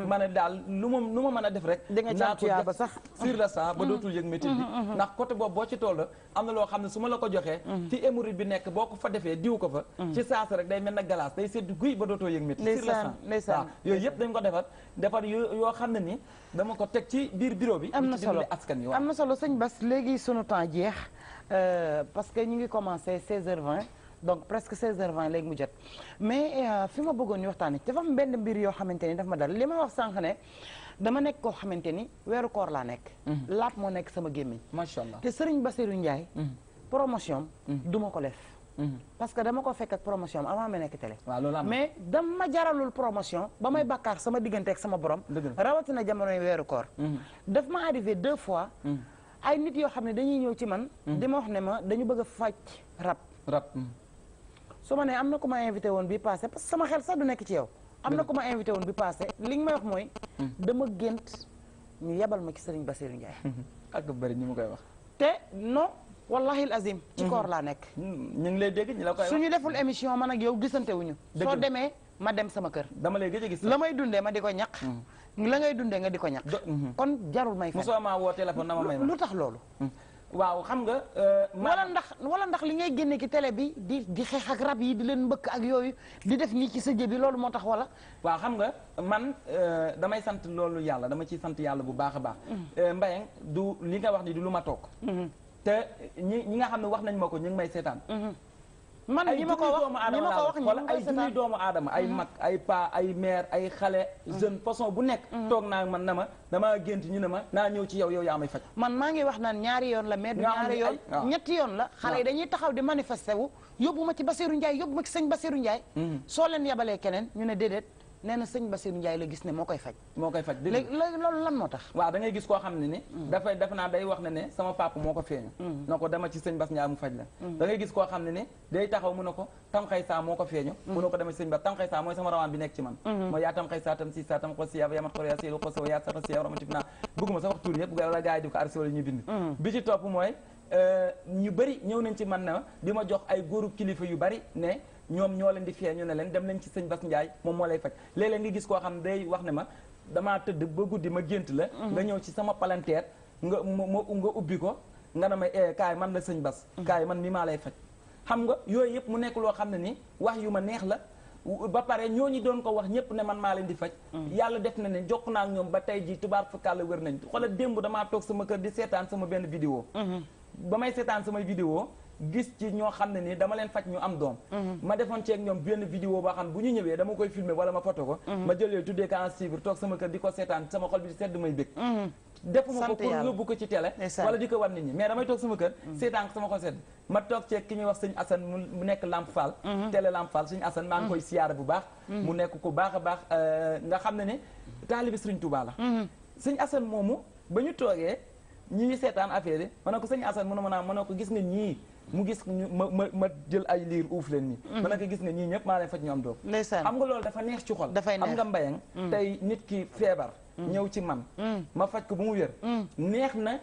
ma ne daal lu ma mën a def rek naa ko def sax sur le sang ba dootul yëg métti bi ndax côté boobu boo ci toll am na loo xam ne su ma la ko joxee fi hémorroïde bi nekk boo ko fa defee diw ko fa ci saasa rek day mel na glace day sedd guy ba dootoo yëg métti sur le sang waaw yooyu yëpp dañ ko defar yoo xam ne ni dama ko teg ci biir bureau bi am na solo askan yi am na solo sëñ Bass léegi sunu temps jeex parce que ñu ngi commencé 16h20 donc presque 16h20 léegi mu jot mais fi ma bëggoon ñu waxtaanee dafa am benn mbir yoo xamante ni daf ma dal li ma wax sànq ne dama nekk koo xamante ni weeru koor laa nekk. laat moo nekk sama gémmiñ. macha allah te Serigne Bassirou Ndiaye. promotion du ma ko def. parce que dama ko fekk ak promotion avant ma nekk télé. waaw loolu am mais dama jaralul promotion ba may bàkkaar sama diggante ak sama borom. rawatina jamonoy weeru koor. daf ma arrivé 2 fois. ay nit yoo xam ne dañuy ñëw ci man. di ma wax ne ma dañu bëgg a faj rab. su ma nee am na ku ma invité woon bi passé parce que sama xel sax du nekk ci yow. am na ku ma invité woon bi passé li nga may wax mooy. dama gént ñu yebal ma ci Serigne Bassirou Ndiaye. ak bëri ñu mu koy wax. te non wallahi azim. ci koor laa nekk. ñu ngi lay dégg ñu la koy wax. su ñu deful émission man ak yow gisante wuñu. soo demee ma dem sama kër. dama lay gëj a gis. la may dundee ma di ko ñaq. la ngay dundee nga di ko ñaq. kon jarul may fen. mosoo maa woo téléphone na ma may ma lu tax loolu. waaw xam nga. wala ndax li ngay génne ci télé bi di xeex ak rab yi di leen mbëkk ak yooyu di def nii ci sa jë bi loolu moo tax wala. waaw xam nga man damay sant loolu yàlla dama ciy sant yàlla bu baax a baax. Mbayang du li nga wax ni du lu ma toog. te ñi nga xam ne wax nañ ma ko ñu ngi may seetaan. man ñi ma ko wax wala ay junni doomu aadama ay mag ay pa ay mère ay xale jeune façon bu nekk toog naa man na ma damaa gént ñu ne ma naa ñëw ci yow yaa may faj man maa ngi wax naan ñaari yoon la mais du ñaari yoon ñetti yoon la xale yi dañuy taxaw di manifesté wu yóbbu ma ci Bassirou Ndiaye yóbbu ma ci sëñ Bassirou Ndiaye soo leen yabalee keneen ñu ne déedéet nee na sëñ Bassirou Ndiaye la gis ne moo koy faj léegi loolu lan moo tax waaw da ngay gis koo xam ne ni dafa naa day wax ne sama papa moo ko feeñu na ko dama ci sëñ Bass Ndiaye mu faj la da ngay gis koo xam ne ni day taxaw mu ne ko tam xay saa moo ko feeñu mu ne ko dama ci sëñ Bass tam xay saa mooy sama rawaan bi nekk ci man mooy yaa tam xay saa tam si saa tam xo siya yamat xor yaa seelu xo saw yaa sata siya ramatif naa bëgguma sa wax tuur yëpp wala gars yi di ko arrêté wala ñuy bind bi ci topp mooy ñu bëri ñëw nañ ci man na di ma jox ay góoru kilifa yu bari ne ñoom ñoo leen di feeñu ne leen dem nañ ci sëñ Bass Ndiaye moom moo lay faj léeg-léeg nga gis koo xam ne day wax ne ma damaa tëdd ba guddi ma gént la nga ñëw ci sama palanteer nga ubbi ko nga ne ma kaay man la sëñ Bass kaay man mi maa lay faj xam nga yooyu yëpp mu nekk loo xam ne ni wax yu ma neex la ba pare ñooñu doon ko wax ñëpp ne man maa leen di faj yàlla def na ne jokk naa ak ñoom ba tey ji tubaar fakàlla wër nañ xoolal démb damaa toog sama kër di seetaan sama benn vidéo ba may seetaan samay vidéo gis ci ñoo xam ne ni dama leen faj ñu am doom ma defoon ceeg ñoom benn vidéo boo xam bu ñu ñëwee dama koy filmer wala ma photo ko ma jël yooyu tuddee ko en suivre toog sama kër di ko seetaan sama xol bi di sedd may bëgg defuma ko pour yóbbu ko ci télé wala di ko war nit ñi mais damay toog sama kër seetaan ko sama xol sedd ma toog ceeg ki ñuy wax sëñ Assane mu nekk Lamp Fall télé Lamp Fall sëñ Assane maa ngi koy siyaare bu baax mu nekk ku baax a baax nga xam ne ne taalibi Sëriñ Tuubaa la sëñ Assane moomu ba ñu toogee ñi seetaan affaire yi ma ne ko sëñ Assane ma ne ko gis nga ñii mu gis ma jël ay liir uuf leen nii ma ne ko gis nga ñii ñëpp maa leen faj ñu am doom xam nga loolu dafa neex ci xol xam nga Mbayang tey nit ki feebar ñëw ci man ma faj ko bu mu wér neex na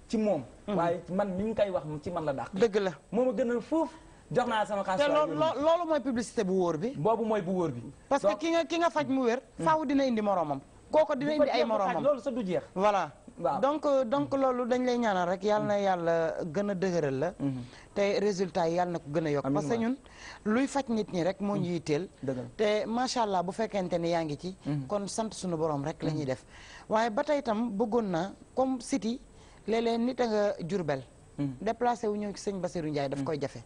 ci moom waaye man mi ngi koy wax ci man la dàq dëgg la moom a gënal foofu jox naa sama xaalis te loolu mooy publicité bu wóor bi boobu mooy bu wóor bi parce que ki nga faj mu wér faaw dina indi moromam kooko dina indi ay moromam loolu sa du jeex voilà waaw donc loolu dañ lay ñaanal rek yàlla na yàlla gën a dëgëral la te résultat yi yàlla na ko gën a yokk parce que ñun luy faj nit ñi rek moo ñu yitteel te macha allah bu fekkente ni yaa ngi ci kon sant suñu borom rek la ñuy def waaye ba tey itam bëggoon na comme siti léeg-léeg nit a nga Jurbel déplacé wu ñëw ci sëñ Bassirou Ndiaye daf koy jafe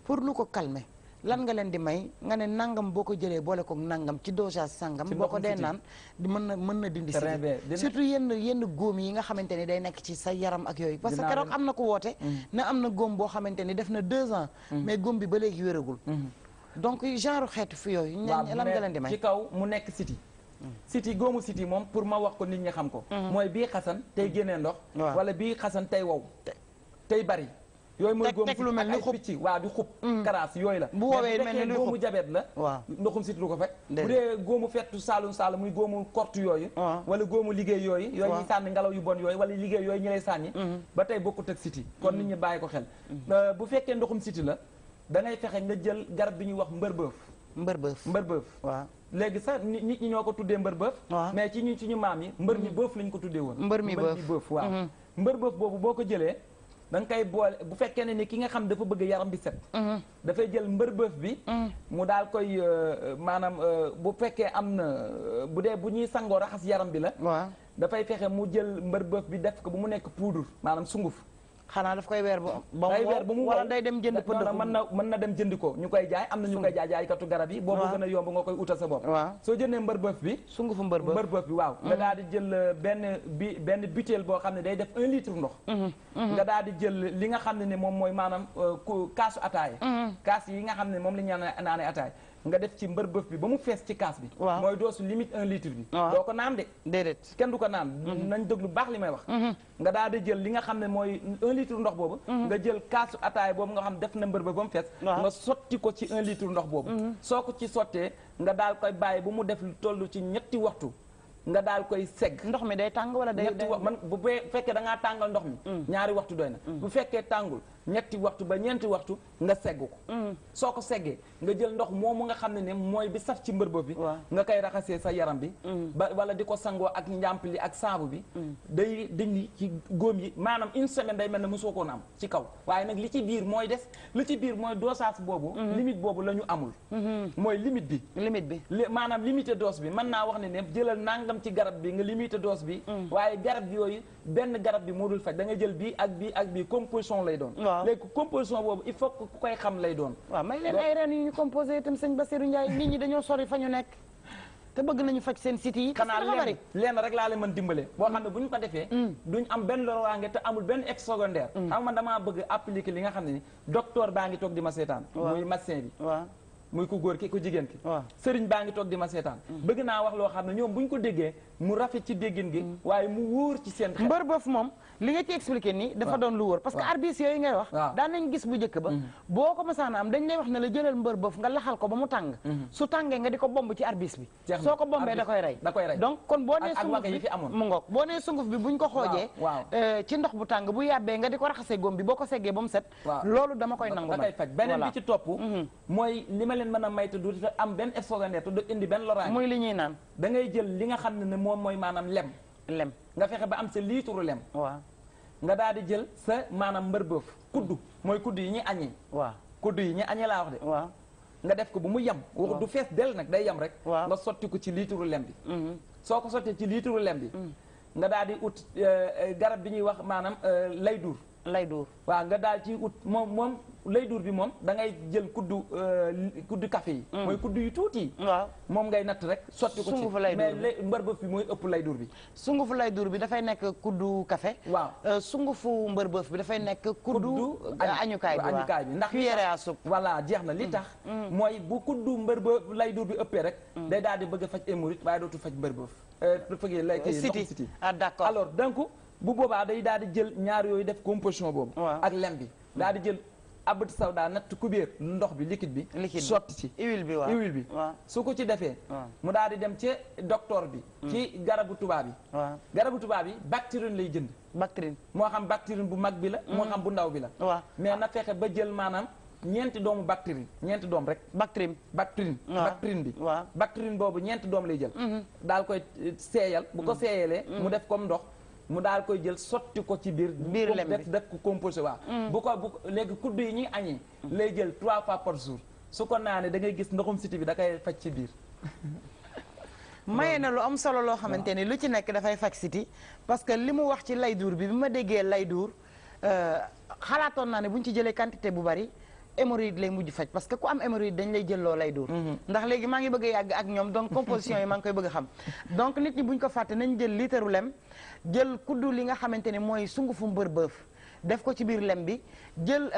pour lu ko calmer lan nga leen di may nga ne nangam boo ko jëlee boole ko nangam ci dosage sangam boo ko dee naan mën na dindi si surtout yenn góom yi nga xamante ni day nekk ci sa yaram ak yooyu parce que keroog am na ko woote ne am na góom boo xamante ni def na 2 ans mais góom bi ba léegi wéragul donc genre xeetu fi yooyu lan nga leen di may ci kaw mu nekk siti góomu siti moom pour ma wax ko nit ñi xam ko mooy bii xasan tey génnee ndox wala bii xasan tey wow tey bari yooyu mooy góomu lu mel ni xub ci waaw di xub karaas yooyu la bu woowee mel ni luy xub góomu jabet la waaw ndoxum siti du ko fekk bu dee góomu fettu saalum saalum muy góomu kortu yooyu wala góomu liggéey yooyu ñuy sànni ngelaw yu bon yooyu wala liggéey yooyu ñu lay sànni ba tey bokkut ak siti kon nit ñi bàyyi ko xel bu fekkee ndoxum siti la da ngay fexe nga jël garab bi ñuy wax mbërbëf mbërbëf mbërbëf waaw léegi sax nit ñi ñoo ko tuddee mbër bëf mais ci suñu maam yi mbër mi bëf lañ ko tuddee woon mbër mi bëf waaw mbër bëf boobu boo ko jëlee da nga koy boole bu fekkee ne ni ki nga xam dafa bëgg yaram bi set dafay jël mbër bëf bi mu daal koy maanaam bu fekkee am na bu dee bu ñuy sangoo raxas yaram bi la dafay fexe mu jël mbër bëf bi def ko bu mu nekk poudre maanaam sunguf xanaa daf koy weer ba mu wala day dem jënd pënd mën na dem jëndi ko ñu koy jaay am na ñu koy jaaykatu garab yi boobu gën a yomb nga koy utal sa bopp soo jëndee mbër bëf bi sungufu mbër bëf bi waaw nga daal di jël benn butéel boo xam ne day def 1 litre ndox nga daal di jël li nga xam ne moom mooy maanaam kaasu ataaya kaas yi nga xam ne moom la ñu naanee ataaya nga def ci mbër bëf bi ba mu fees ci kaas bi mooy doosu limite 1 litre bi doo ko naan de déedéet kenn du ko naan nañ déglu baax li may wax nga daal di jël li nga xam ne mooy 1 litre ndox boobu nga jël kaasu ataay boobu nga xam def na mbër bëf ba mu fees nga sotti ko ci 1 litre ndox boobu soo ko ci sottee nga daal koy bàyyi bu mu def lu toll ci ñetti waxtu nga daal koy segg ndox mi day tàng wala day ñetti wax man bu fekkee da ngaa tàngal ndox mi ñaari waxtu doy na bu fekkee tàngul ñetti waxtu ba ñeenti waxtu nga segg ko soo ko seggee nga jël ndox moomu nga xam ne mooy bi saf ci mbër bëf bi nga koy raxasee sa yaram bi ba wala di ko sangoo ak njàmp li ak saabu bi day dindi ci góom yi maanaam une semaine day mel ne mosoo ko naam ci kaw waaye nag li ci biir mooy des li ci biir mooy dosage boobu limite boobu la ñu amul mooy limite bi maanaam limité dose bi mën naa wax ne jëlal nangam ci garab bi nga limité dose bi waaye garab yooyu benn garab bi moo dul faj da nga jël bii ak bii composition lay doon léegi composition boobu il faut que ku koy xam lay doon waaw may leen ay ren yu ñu composé itam sëñ Bassirou Ndiaye nit ñi dañoo sori fa ñu nekk te bëgg nañu faj seen site yi xanaa leen rek laa leen mën dimbale boo xam ne bu ñu ko defee duñ am benn loraange te amul benn effet secondaire xam man damaa bëgg appliquer li nga xam ne ni docteur baa ngi toog di ma seetaan muy médecin bi muy ku góor ki ku jigéen ki sëriñ baa ngi toog di ma seetaan bëgg naa wax loo xam ne ñoom bu ñu ko déggee mu rafet ci déggin gi waaye mu wóor ci seen xel mbër bëf moom li nga ci expliqué nii dafa doon lu wóor parce que arbis yooyu ngay wax daan nañ gis bu njëkk ba boo ko masaan am dañ lay wax ne la jëlal mbër bëf nga laxal ko ba mu tàng su tàngee nga di ko bomb ci arbis bi soo ko bombee da koy rey donc kon boo nee sunguf bi mu ngoog boo nee sunguf bi buñ ko xoojee ci ndox bu tàng bu yàbbee nga di ko raxasee góom bi boo ko seggee ba mu set loolu dama koy nangu da koy faj beneen bi ci topp mooy li ma leen mën a may te du am benn effet secondaire te du indi benn loraange muy li ñuy naan da ngay jël li nga xam ne moom mooy maanaam lem nga fexe ba am sa litre lem nga daal di jël sa maanaam mbër bëf kuddu mooy kuddu yi ñuy añee kuddu yi ñuy añee laa wax de nga def ko bu mu yem wax du fees del nag day yem rek nga sotti ko ci litre lem bi soo ko sottee ci litre lem bi nga daal di ut garab bi ñuy wax maanaam lay duur waaw nga daal ci ut moom lay duur bi moom da ngay jël kuddu café yi mooy kuddu yu tuuti yi moom ngay natt rek sotti ko ci mais mbër bëf bi mooy ëpp lay duur bi sungufu lay duur bi dafay nekk kuddu café sungufu mbër bëf bi dafay nekk kuddu añukaay bi ndax cuillère à soupe voilà jeex na li tax mooy bu kuddu mbër bëf lay duur bi ëppee rek day daal di bëgg a faj hémorroïde waaye dootu faj mbër bëf fëggee lay siti d'accord alors donc bu boobaa day daal di jël ñaar yooyu def composition boobu ak lem bi daal di jël abati sawda natt kubéer ndox bi liquide bi sotti ci huile bi su ko ci defee mu daal di dem ci docteur bi ci garabu tubaab bi bactérine lay jënd moo xam bactérine bu mag bi la moo xam bu ndaw bi la mais na fexe ba jël maanaam ñeenti doomu ñeenti doom rek bactérine bi bactérine boobu ñeenti doom lay jël daal koy seeyal bu ko seeyalee mu def comme ndox mu daal koy jël sotti ko ci biir lem bi def ko composé bu ko léegi kuddu yi ñuy añee lay jël 3 fois par jour su ko naanee da ngay gis ndoxum siti bi da koy faj ci biir maye na lu am solo loo xamante ni lu ci nekk dafay faj siti parce que li mu wax ci lay duur bi ma déggee lay duur xalaatoon naa ne bu ñu ci jëlee quantité bu bari hémorroïde lay mujj faj parce que ku am hémorroïde dañ lay jël loo lay duur ndax léegi maa ngi bëgg a yàgg ak ñoom donc composition yi maa ngi koy bëgg a xam donc nit ñi buñ ko fàtte nañ jël litre lem jël kuddu li nga xamante ne mooy sungufu mbër bëf def ko ci biir lem bi jël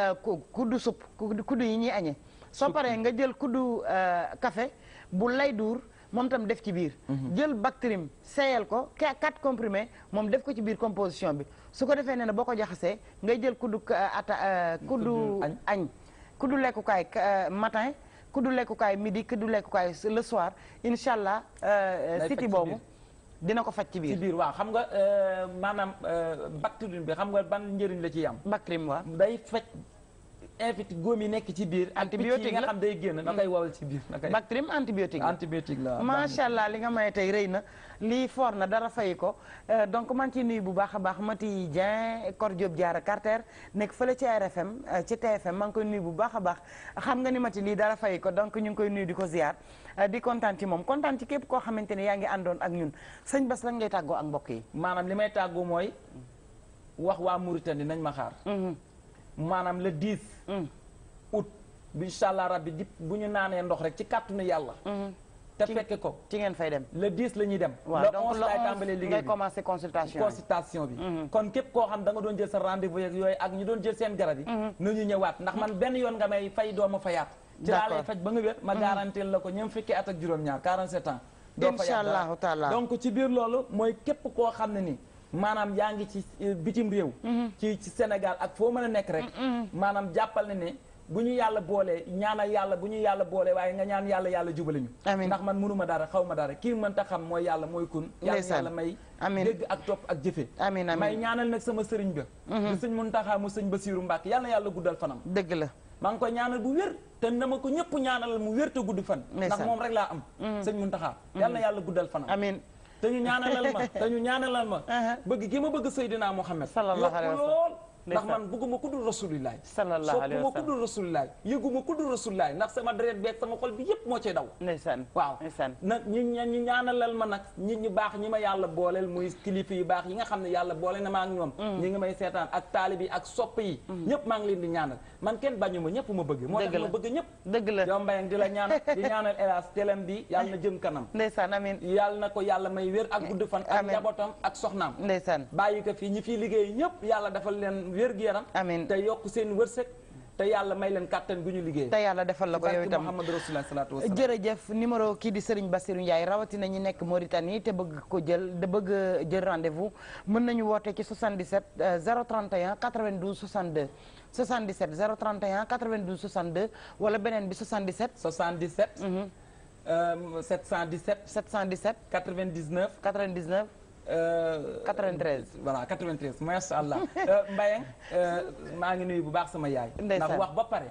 kuddu supp kuddu yi ñuy añee soo paree nga jël kuddu café bu lay duur moom tam def ci biir jël bactérim seeyal ko 4 comprimés moom def ko ci biir composition bi su ko defee nee na boo ko jaxasee ngay jël kuddu añ kuddu lekkukaay matin kuddu lekkukaay midi kuddu lekkukaay le soir incha allah siti boobu dina ko faj ci biir waaw xam nga maanaam bactérie bi xam nga ban njëriñ la ciy am bactérie waaw day faj invité góom yi nekk ci biir antibiotique yi nga xam day génn da koy wawal ci biir bactérie antibiotique la macha allah li nga may tey rëy na lii foor na dara fay ko donc maa ngi ciy nuyu bu baax a baax Mati Dieng Kor Diop Diarra Carter nekk fële ci RFM ci TFM maa ngi koy nuyu bu baax a baax xam nga ni Mati lii dara fay ko donc ñu ngi koy nuyu di ko ziar di kontaan ci moom kontaan ci képp koo xamante ne yaa ngi àndoon ak ñun sëñ Bass lan ngay tàggoo ak mbokk yi maanaam li may tàggoo mooy wax waa Mauritanie nañ ma xaar maanaam le 10 août bi incha allah rabbi di bu ñu naanee ndox rek ci kàttanu yàlla te fekke ko ci ngeen fay dem le 10 la ñuy dem waaw le donc 11 laay tàmbalee liggéey ngay commencé consultation bi kon képp koo xam da nga doon jël sa rendez-vous yeeg yooyu ak ñu doon jël seen garab yi nañu ñëwaat ndax man benn yoon nga may fay dooma fayaat ci laa lay faj ba nga wér ma garantir la ko ñoom fekkee at ak juróom-ñaar 47 ans doo fayaat incha allahu taala donc ci biir loolu mooy képp koo xam ne ni maanaam yaa ngi ci bitim réew ci Sénégal ak foo mën a nekk rek maanaam jàppal ne bu ñu yàlla boolee ñaanal yàlla bu ñu yàlla boolee waaye nga ñaan yàlla jubale ñu ndax man mënuma dara xaw ma dara kii mënta xam mooy yàlla mooy kun yàlla may dégg ak topp ak jëfe may ñaanal nag sama sëriñ ba di sëñ Muntaxa mu sëñ Basiiru Mbàkke yàlla guddal fanam dëgg la maa ngi koy ñaanal bu wér te na ma ko ñëpp ñaanal mu wér te gudd fan ndax moom rek laa am sëñ Muntaxa yàlla guddal fanam amiin te ñu ñaanalal ma bëgg gi ma bëgg Seydina Muhammad sallallahu alayhi wa sallam lool ndax man bëgguma ku dul rasulillahi soppuma ku dul rasulillahi yëguma ku dul rasulillahi ndax sama deret beeg sama xol bi yëpp moo cee daw ndeysaan waaw nag ñu ñaanalal ma nag nit ñu baax ñi ma yàlla booleel muy kilifa yu baax yi nga xam ne yàlla boole na ma ak ñoom ñi ngi may seetaan ak taalib yi ak sopp yi ñëpp maa ngi leen di ñaanal man kenn bañu ma ñëpp ma bëgg moo tax ma bëgg ñëpp dëgg la yow Mbayang di la ñaanal hélas telem bi yàlla na jëm kanam ndeysaan amiin yàlla na ko yàlla may wér ak gudd fan ak njabootam ak soxnaam ndeysaan bàyyi ko fii ñi fii liggéey ñëpp yàlla defal leen wér-gu-yaram amiin te yokk seen wërsëg te yàlla may leen kàttan gu ñu liggéey te yàlla defal la ko yow itam Muhammad Rasulullah sallallahu alayhi wa sallam jërëjëf numéro kii di Serigne Bassirou Ndiaye rawatina ñi nekk Mauritanie te bëgg ko bëgg jël rendez-vous mën nañu woote ci 77 031 92 62 77 031 92 62 wala beneen bi 77 717 99 93 voilà 93 macha allah Mbayang maa ngi nuyu bu baax sama yaay ndax wax ba pare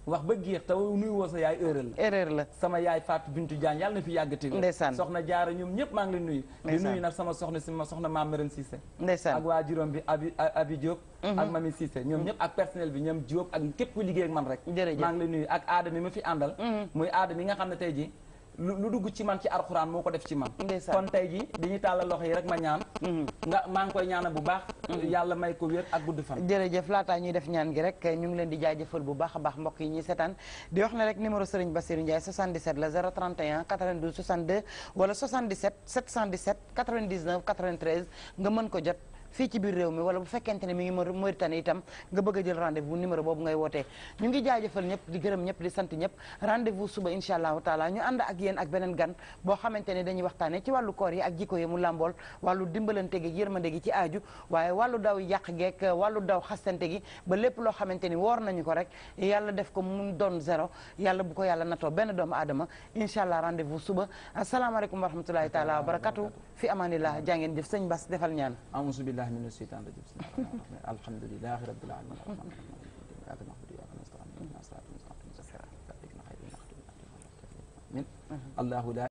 wax ba géex te nuyu woo sa yaay erreur la sama yaay Fatou Bintou Diagne yàlla na fi yàggati ndeysaan soxna Jaara ñoom ñëpp maa ngi leen nuyu di nuyu nag sama soxna si ma soxna Mame Marème Cissé ndeysaan ak waa juróom bi Abi Diop ak Mami Cissé ñoom ñëpp ak personnel bi ñoom Diop ak képp ku liggéey ak man rek maa ngi leen nuyu ak aada mi ma fi àndal muy aada mi nga xam ne tey ji lu dugg ci man ci alxuraan moo ko def ci man kon tey ji dañuy tàllal loxo yi rek ma ñaan maa ngi koy ñaanal bu baax yàlla may ko wér ak gudd fan jërëjëf laataa ñuy def ñaan gi rek ñu ngi leen di jaajëfal bu baax a baax mbokk yi ñuy seetaan di wax ne rek numéro Serigne Bassirou Ndiaye 77 la 031 92 62 wala 77 717 99 93 nga mën ko jot fii ci biir réew mi wala bu fekkente ne mi ngi Mauritanie itam nga bëgg a jël rendez-vous numéro boobu ngay wootee ñu ngi jaajëfal ñëpp di gërëm ñëpp di sant ñëpp rendez-vous suba incha allahu taala ñu ànd ak yéen ak beneen gan boo xamante ne dañuy waxtaane ci wàllu koor yi ak jikko yi mu làmbool wàllu dimbalante gi yërmande gi ci aaju waaye wàllu daw yàq geek wàllu daw xastante gi ba lépp loo xamante ni woor nañu ko rek yàlla def ko mu doon zéro yàlla bu ko yàlla natoo benn doomu aadama incha allah rendez-vous suba asalaamaaleykum wa rahmatulahi taala wa barakatu fi amanillah jàngeen jëf sëñ Bass defal ñaan من الشيطان الرجيم بسم الله الرحمن الرحيم الحمد لله رب العالمين الرحمن الرحيم إياك نعبد وإياك نستعين اهدنا الصراط المستقيم صراط الذين أنعمت عليهم غير المغضوب عليهم ولا الضالين الله لا